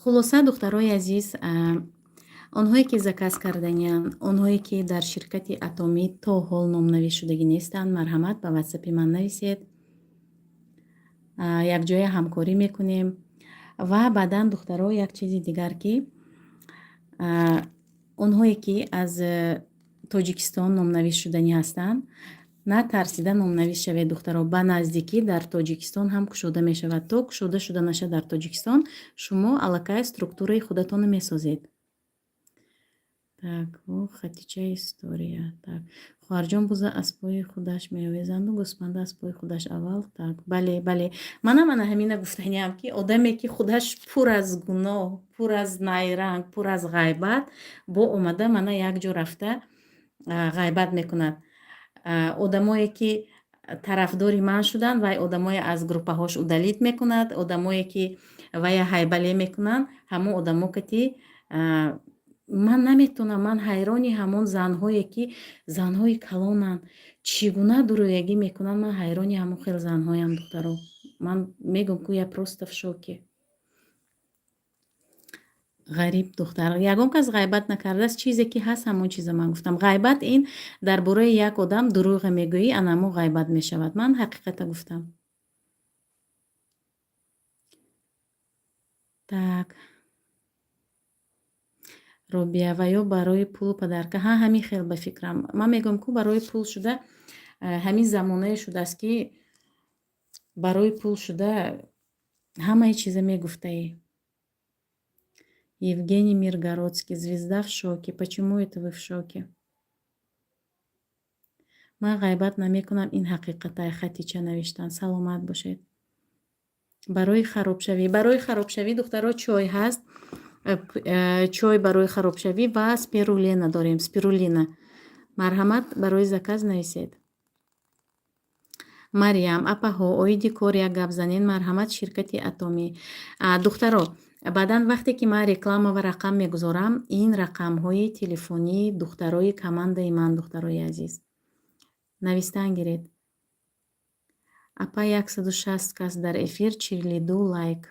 Хулоса, духтарои азиз, онҳое ки заказ карданиянд, онҳое ки дар ширкати Атомӣ то ҳол номнависшудагӣ нестанд, марҳамат, ба ватсапи ман нависед, якҷоя ҳамкорӣ мекунем. Ва баъдан, духтаро, як чизи дигар, ки онҳое ки аз Тоҷикистон номнавис шуданӣ ҳастанд, натарсида номнавис шавед, духтаро. Ба наздикӣ дар Тоҷикистон ҳам кушода мешавад. То кушода шуданаша дар Тоҷикистон шумо аллакай структураи худатонро месозед. Так, о, Хатича история. Так, хоҳарҷон, буза аз пои худаш меовезанду гӯсфанда аз пои худаш аввал. Так, бале, бале, манам ана ҳамина гуфтаниам, ки одаме, ки худаш пур аз гуноҳ, пур аз найранг, пур аз ғайбат, бо омада мана як ҷо рафта ғайбат мекунад. Одамое, ки тарафдори ман шуданд, вай одамое аз группаҳош удалить мекунад. Одамое, ки вая ҳайбале мекунанд, ҳамон одамо кати ман наметонам. Ман ҳайрони ҳамон занҳое, ки занҳои калонанд, чӣ гуна дурӯягӣ мекунанд. Ман ҳайрони ҳамон хел занҳоям, духтаро. Ман мегӯм ку, я просто в шоке. Ғариб, духтар, ягон кас ғайбат накардааст. Чизе ки ҳаст, ҳамон чиза ман гуфтам. Ғайбат ин дар бораи як одам дурӯға мегӯӣ, ана ҳамон ғайбат мешавад. Ман ҳақиқата гуфтам. Так, Робия, ва ё барои пулу подарка. Ҳа, ҳамин хел ба фикрам. Ман мегӯям ку, барои пул шуда, ҳамин замонае шудааст, ки барои пул шуда ҳамаи чиза мегуфтаӣ. Евгений Миргородский, звезда в шоке. Почему это вы в шоке? Ман ғайбат намекунам, ин ҳақиқатай. Хатича навиштанд. Саломат бошед. Барои харобшавӣ, барои харобшавӣ, духтаро, чой ҳаст. Чой барои харобшавӣ ва спирулина дорем, спирулина. Марҳамат, барои заказ нависед. Марьям, апаҳо, оиди кор як гап занед, марҳамат, ширкати Атомӣ. Духтаро, баъдан вақте ки ман реклама ва рақам мегузорам, ин рақамҳои телефонии духтарои командаи ман, духтарои азиз. Навистан гиред. Апа, 160 кас дар эфир, 42 лайк.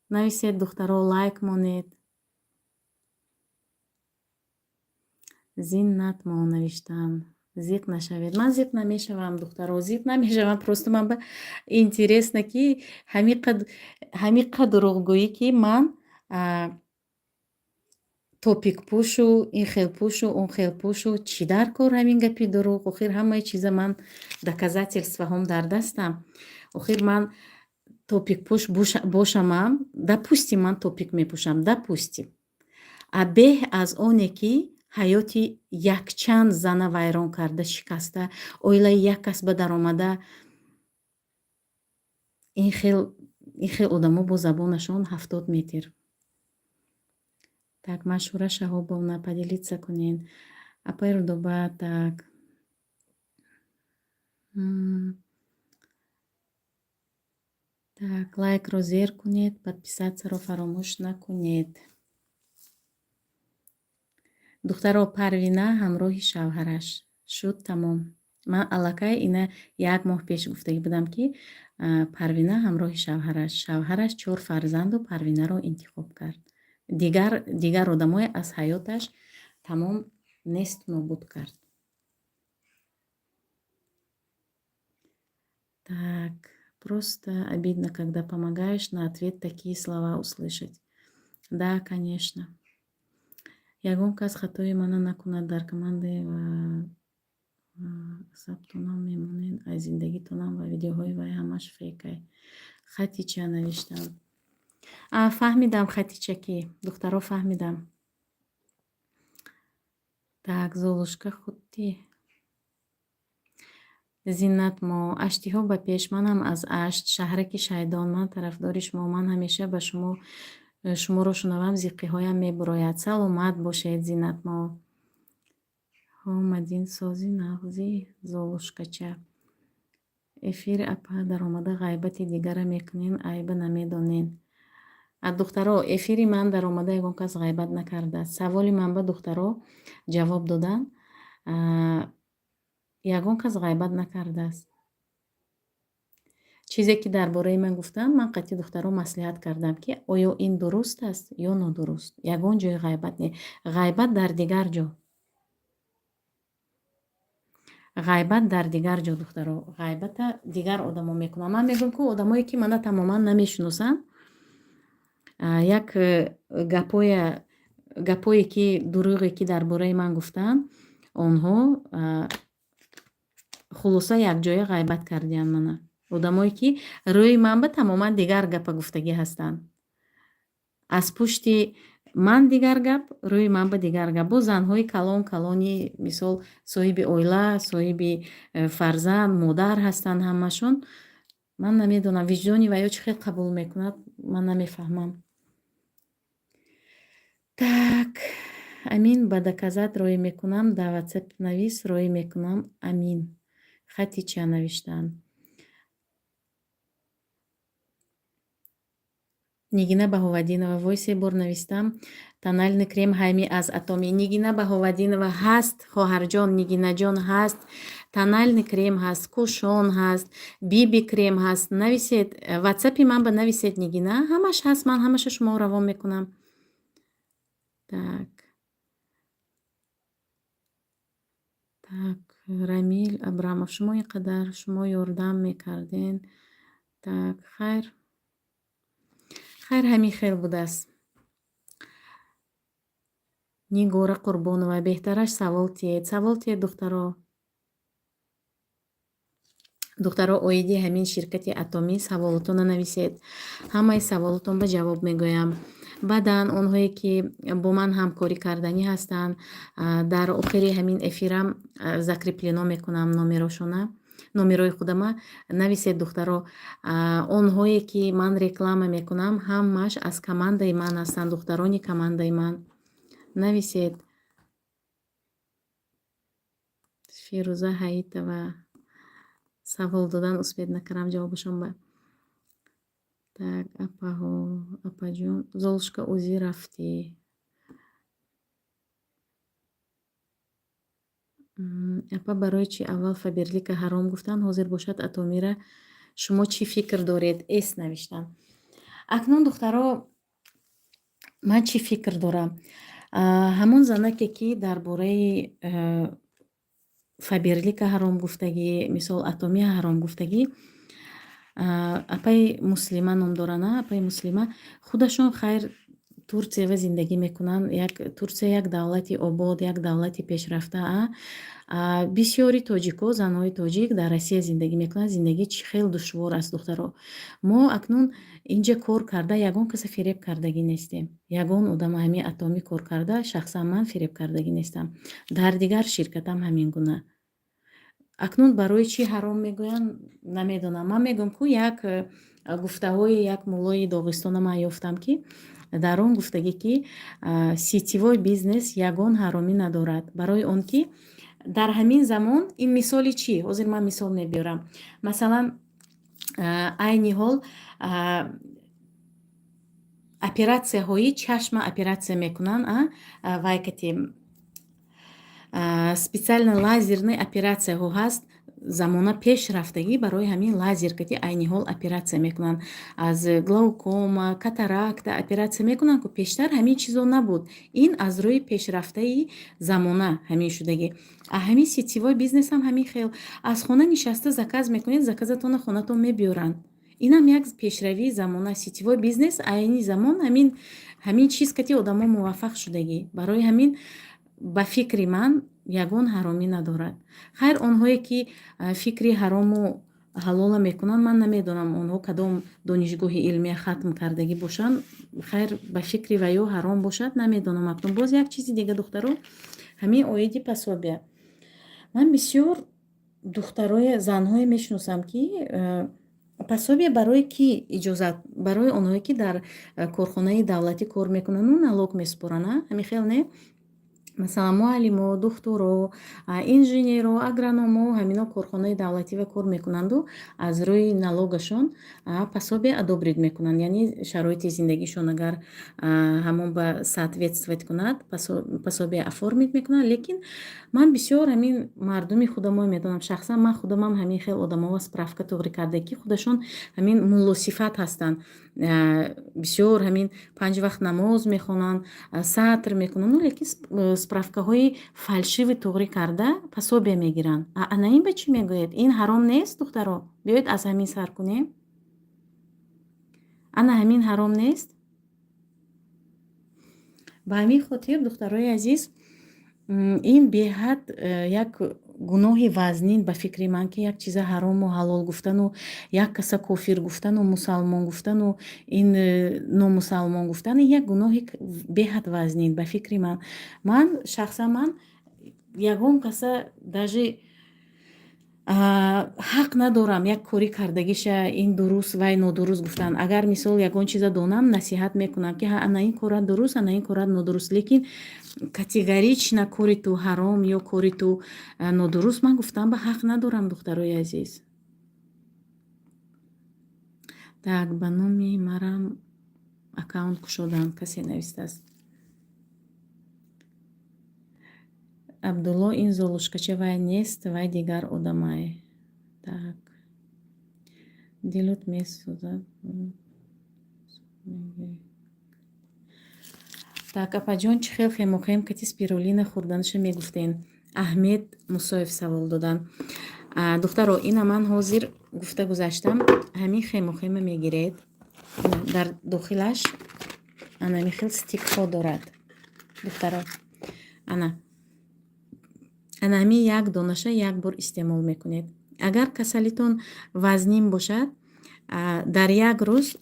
Нависед, духтаро, лайк монед. Зиннатмо навиштан. Зиқ нашавед. Ман зиқ намешавам, духтаро, зиқ намешавам. Просто ман ба интересно, ки ҳамиқа дурӯғгӯӣ, ки ман топикпӯшу, ин хел пӯшу, он хел пӯшу, чӣ дар кор ҳамин гапи дурӯғ? Охир ҳамаи чиза ман доказательствоҳом дар дастам. Охир ман топикпӯш бошамам, допустим, ман топик мепӯшам, допустим. А беҳ аз оне, ки ҳаёти якчанд зана вайрон карда, шикаста, оилаи як кас ба даромада, ин хел одамо бо забонашон 70 метр. Так, Машҳура Шаҳобовна, поделиться кунед. Апаи Рудоба, так. Так, лайкро зер кунед, подписатьсяро фаромӯш накунед. Духтаро, Парвина ҳамроҳи шавҳараш шуд, тамом. Ман аллакай ина як моҳ пеш гуфтагӣ будам, ки Парвина ҳамроҳи шавҳараш. Шавҳараш чор фарзанду Парвинаро интихоб кард. Дигар одамое аз ҳаёташ тамом несту нобуд кард. Так, просто обидно, когда помогаешь, на ответ такие слова услышать. Да, конечно. Ягон кас хатои мана накунад дар командаи ва асабтонам мемонед, аз зиндагитонам ва видеоҳои вай ҳамаш фейкай. Хатича навиштам. А, фаҳмидам, Хатича ки. Духтаро, фаҳмидам. Так, Золушка худти. Зиннатмо, аштиҳо ба пеш, манам аз Ашт, шаҳраки Шайдон, ман тарафдори шумо, ман ҳамеша ба шумо шуморо шунавам, зиқиҳоям мебурояд. Саломат бошед, Зиннатмо. Ҳо, Мадин сози нағзи, Золушкача. Эфири апа даромада ғайбати дигара мекунен, айба намедонен. А, духтаро, эфири ман даромада ягон кас ғайбат накардааст. Саволи ман ба духтаро ҷавоб додан, ягон кас ғайбат накардааст. Чизе, ки дар бораи ман гуфтанд, ман қатъи духтаро маслиҳат кардам, ки оё ин дуруст аст ё нодуруст. Ягон ҷои ғайбат не. Ғайбат дар дигар ҷо. Ғайбат дар дигар ҷо, духтаро. Ғайбата дигар одамо мекунанд. Ман мегӯям, ку одамое, ки мана тамоман намешиносанд, як гапҳоя Гапое ки, дурӯғе ки дар бораи ман гуфтанд онҳо, хулоса, якҷоя ғайбат кардиянд мана. Одамое ки рӯи ман ба тамоман дигар гапа гуфтагӣ ҳастанд, аз пушти ман дигар гап, рӯи ман ба дигар гап. Боз занҳои калон калони, мисол, соҳиби оила, соҳиби фарзанд, модар ҳастанд ҳамашон. Ман намедонам, виҷдони ва ё чӣ хел қабул мекунад, ман намефаҳмам. Так, Амин, ба доказать роӣ мекунам, дар Ватсап навис, роӣ мекунам. Амин, Хатича навиштаанд. Нигина Баҳоваддинова: вой, се бор навистам. Тональный крем ҳайми аз Атоми. Нигина Баҳоваддинова, ҳаст, хоҳарҷон, Нигинаҷон, ҳаст. Тональный крем ҳаст, кушон ҳаст, биби крем ҳаст. Нависед, Ватсапи ман ба нависед, Нигина, ҳамаш ҳаст, ман ҳамаша шумо равон мекунам. Так. Так, Рамил Абрамов, шумо ин қадар шумо ёрдам мекарден. Так, хайр. Хайр, ҳамин хел будааст. Нигора Қурбонова: беҳтараш савол тиед. Савол тиед, духтаро. Духтаро, оиди ҳамин ширкати Атомӣ саволотонро нависед. Ҳамаи саволотон ба ҷавоб мегӯям. Баъдан онҳое ки бо ман ҳамкорӣ карданӣ ҳастанд, дар охири ҳамин эфирам закреплено мекунам номерошона, номерои худама. Нависед, духтаро. Онҳое ки ман реклама мекунам, ҳамааш аз командаи ман ҳастанд, духтарони командаи ман. Нависед. Фирӯза Ҳаитова: савол додан успеть накардам ҷавобашон ба. Так, апаҳо, апаҷон, Золушка, ӯзӣ рафтӣ. Апа, барои чӣ аввал Фаберлика ҳаром гуфтанд, ҳозир бошад Атомира? Шумо чӣ фикр доред? Эс навиштам. Акнун, духтаро, ман чӣ фикр дорам? Ҳамон занаке ки дар бораи Фаберлика ҳаром гуфтагӣ, мисол, Атомия ҳаром гуфтагӣ, апаи Муслима ном доранд, апаи Муслима худашон, хайр, Турсиява зиндагӣ мекунанд. Як Турсия як давлати обод, як давлати пешрафта. Бисёри тоҷико, занҳои тоҷик дар Россия зиндагӣ мекунанд. Зиндагӣ чӣ хел душвор аст, духтаро. Мо акнун инҷа кор карда, ягон каса фиреб кардагӣ нестем. Ягон одама ҳамин Атомӣ кор карда, шахсан ман фиреб кардагӣ нестам. Дар дигар ширкатам ҳамин гуна. Акнун барои чӣ ҳаром мегӯянд, намедонам. Ман мегӯям, ку як гуфтаҳои як муллои Доғистона ман ёфтам, ки дар он гуфтагӣ, ки сетевой бизнес ягон ҳаромӣ надорад, барои он ки дар ҳамин замон ин мисоли чӣ? Ҳозир ман мисол мебиёрам. Масалан, айни ҳол оператсияҳои чашма оператсия мекунанд, вайкати специально лазерный оператсияҳо ҳаст, замона пешрафтагӣ, барои ҳамин лазер кати айни ҳол оператсия мекунанд. Аз глаукома, катаракта оператсия мекунанд, ку пештар ҳамин чизо набуд. Ин аз рӯи пешрафтаи замона ҳамин шудагӣ. А ҳамин сетевой бизнесам ҳамин хел: аз хона нишаста заказ мекунед, заказатонро хонатон мебиёранд. Инам як пешравии замона. Сетевой бизнес айни замон ҳамин чиз кати одамо муваффақ шудагӣ. Барои ҳамин, ба фикри ман, ягон ҳаромӣ надорад. Хайр, онҳое ки фикри ҳарому ҳалола мекунанд, ман намедонам, онҳо кадом донишгоҳи илмия хатм кардагӣ бошанд. Хайр, ба фикри ва ё ҳаром бошад, намедонам. Акнун боз як чизи дига, духтаро, ҳамин оиди пособия. Ман бисёр духтарои, занҳое мешиносам, ки пособия барои кӣ иҷозат? Барои онҳое ки дар корхонаи давлатӣ кор мекунанду налог месупоранд, ҳамин хел не? Масалан, муаллимо, духтуро, инженеро, агрономо, ҳамино корхонаи давлатива кор мекунанду аз рӯи налогашон пособия одобрить мекунанд, яъне шароити зиндагишон агар ҳамон ба соответствовать кунад, пособия оформить мекунанд. Лекин ман бисёр ҳамин мардуми худамо медонам, шахсан ман худамам ҳамин хел одамова справка туғри карда, ки худашон ҳамин муллосифат ҳастанд, бисёр ҳамин панҷ вақт намоз мехонанд, сатр мекунанд, лекин справкаҳои фальшивый туғрӣ карда пособия мегиранд. Ана ин ба чӣ мегӯед? Ин ҳаром нест, духтаро? Биёед, аз ҳамин сар кунем. Ана ҳамин ҳаром нест? Ба ҳамин хотир, духтарои азиз, ин беҳад як гуноҳи вазнин ба фикри ман, ки як чиза ҳарому ҳалол гуфтану як каса кофир гуфтану мусалмон гуфтану ин номусалмон гуфтан, ин як гуноҳи беҳад вазнин ба фикри ман. Ман шахсан ман ягон каса даже ҳақ надорам як кори кардагиша ин дуруст вай нодуруст гуфтан. Агар мисол ягон чиза донам, насиҳат мекунам, ки ана ин корат дуруст, ана ин корат нодуруст, лекин категорично кори ту ҳаром ё кори ту нодуруст ман гуфтам ба ҳақ надорам, духтарои азиз. Так, ба номи марам аккаунт кушодам, касе навистааст. Абдулло, ин золушкача вай нест, вай дигар одамай. Так, дилут месӯзад. Так, апаҷон, чӣ хел хемохем кати спирулина хӯрданаша мегуфтен? Аҳмед Мусоев савол доданд. Духтаро, ина ман ҳозир гуфта гузаштам, ҳамин хемохема мегиред, дар дохилаш анами хел стикҳо дорад, духтаро. Ана ана ҳамин як донаша як бор истеъмол мекунед. Агар касалитон вазнин бошад, дар як рӯз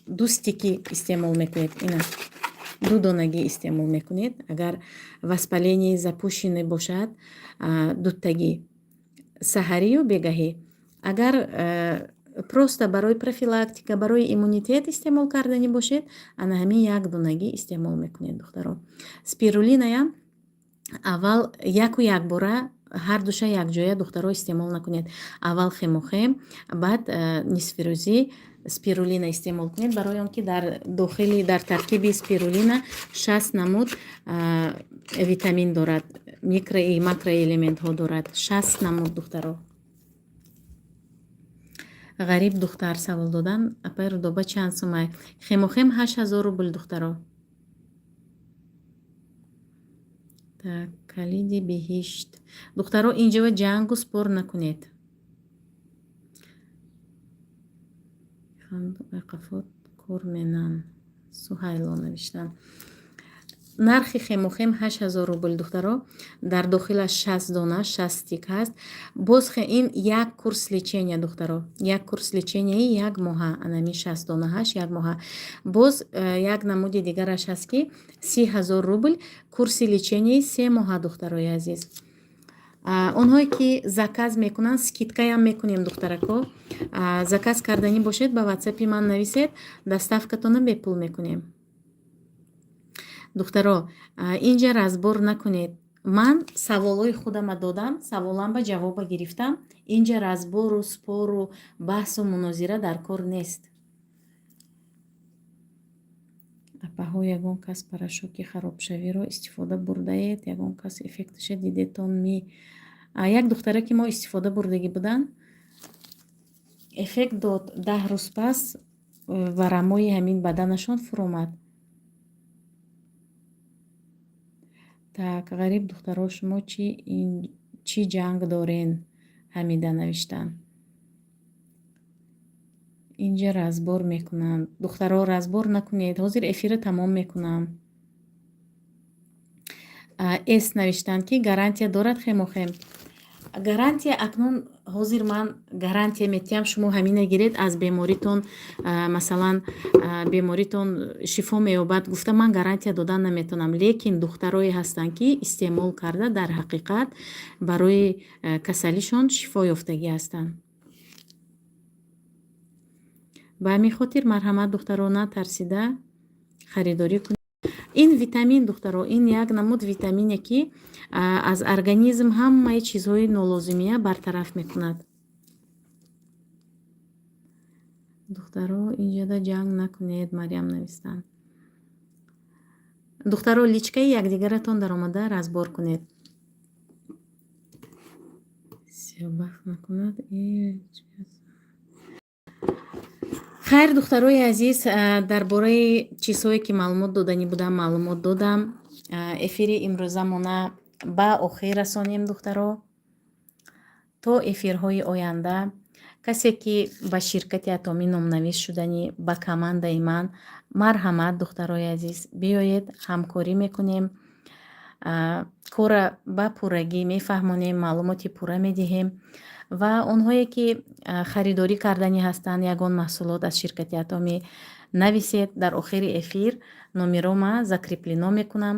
ду стики истеъмол мекунед, ина ду донагӣ истеъмол мекунед. Агар воспаление запущенный бошад, дутагӣ, саҳарию бегаҳӣ. Агар просто барои профилактика, барои иммунитет истеъмол карданӣ бошед, ана ҳамин як донагӣ истеъмол мекунед, духтаро. Спирулинаям аввал яку якбора ҳар душа якҷоя, духтаро, истеъмол накунед. Аввал хемохем, баъд нисфирӯзӣ спирулина истеъмол кунед, барои он ки дар дохили, дар таркиби спирулина 60 намуд витамин дорад, микро и макроэлементҳо дорад, 60 намуд, духтаро. Ғариб духтар савол додан: апай Рудоба, чанд сумай хемохем? 8000 рубл, духтаро. Так, калиди биҳишт. Духтаро, инҷава ҷангу спор накунед. Қафот кор менан, Суҳайло навиштан. Нархи хемохем 8000 рубл, духтаро. Дар дохилаш 60 дона, 60 стик ҳаст. Боз ин як курс лечения, духтаро, як курс леченияи як моҳа, анами 60 донаҳаш як моҳа. Боз як намуди дигараш ҳаст, ки 30 000 рубл, курси леченияи 3 моҳа, духтарои азиз. Онҳое ки заказ мекунанд, скидкаям мекунем, духтарако. Заказ карданӣ бошед, ба ватсапи ман нависед, доставкатона бепул мекунем. Духтаро, инҷа разбор накунед. Ман саволҳои худама додам, саволам ба ҷавоба гирифтам. Инҷа разбору спору баҳсу мунозира дар кор нест. Апаҳо, ягон кас порошоки харобшавиро истифода бурдаед? Ягон кас эффекташа дидетон ми? Як духтара ки мо истифода бурдагӣ буданд, эффект дод. 10 рӯз пас варамои ҳамин баданашон фуромад. Так, ғариб духтаро, шумо чӣ ҷанг дорен? Ҳамида навиштанд. Инҷа разбор мекунанд. Духтаро, разбор накунед, ҳозир эфира тамом мекунам. Эс навиштанд, ки гарантия дорад хемохем? Гарантия акнун ҳозир ман гарантия метиҳам, шумо ҳамина гиред, аз беморитон, масалан, беморитон шифо меёбад гуфта ман гарантия додан наметавонам, лекин духтарое ҳастанд, ки истеъмол карда, дар ҳақиқат барои касалишон шифо ёфтагӣ ҳастанд. Ба ҳамин хотир марҳамат, духтаро, натарсида харидорӣ кунед. Ин витамин, духтаро, ин як намуд витамине, ки аз организм ҳамаи чизҳои нолозимия бартараф мекунад. Духтаро, инҷода ҷанг накунед, Марьям навистанд. Духтаро, личкаи якдигаратон даромада разбор кунед. Сиёбахт накунад. Хайр, духтарои азиз, дар бораи чизҳое ки маълумот доданӣ будам, маълумот додам. Эфири имрӯзамона ба охир расонем, духтаро. То эфирҳои оянда. Касе ки ба ширкати Атомӣ номнавис шуданӣ, ба командаи ман, марҳамат, духтарои азиз, биёед, ҳамкорӣ мекунем, кора ба пуррагӣ мефаҳмонем, маълумоти пурра медиҳем. Ва онҳое ки харидорӣ карданӣ ҳастанд ягон маҳсулот аз ширкати Атомӣ, нависед. Дар охири эфир номерома закреплено мекунам.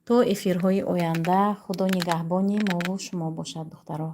То эфирҳои оянда, Худо нигаҳбони мову шумо бошад, духтаро.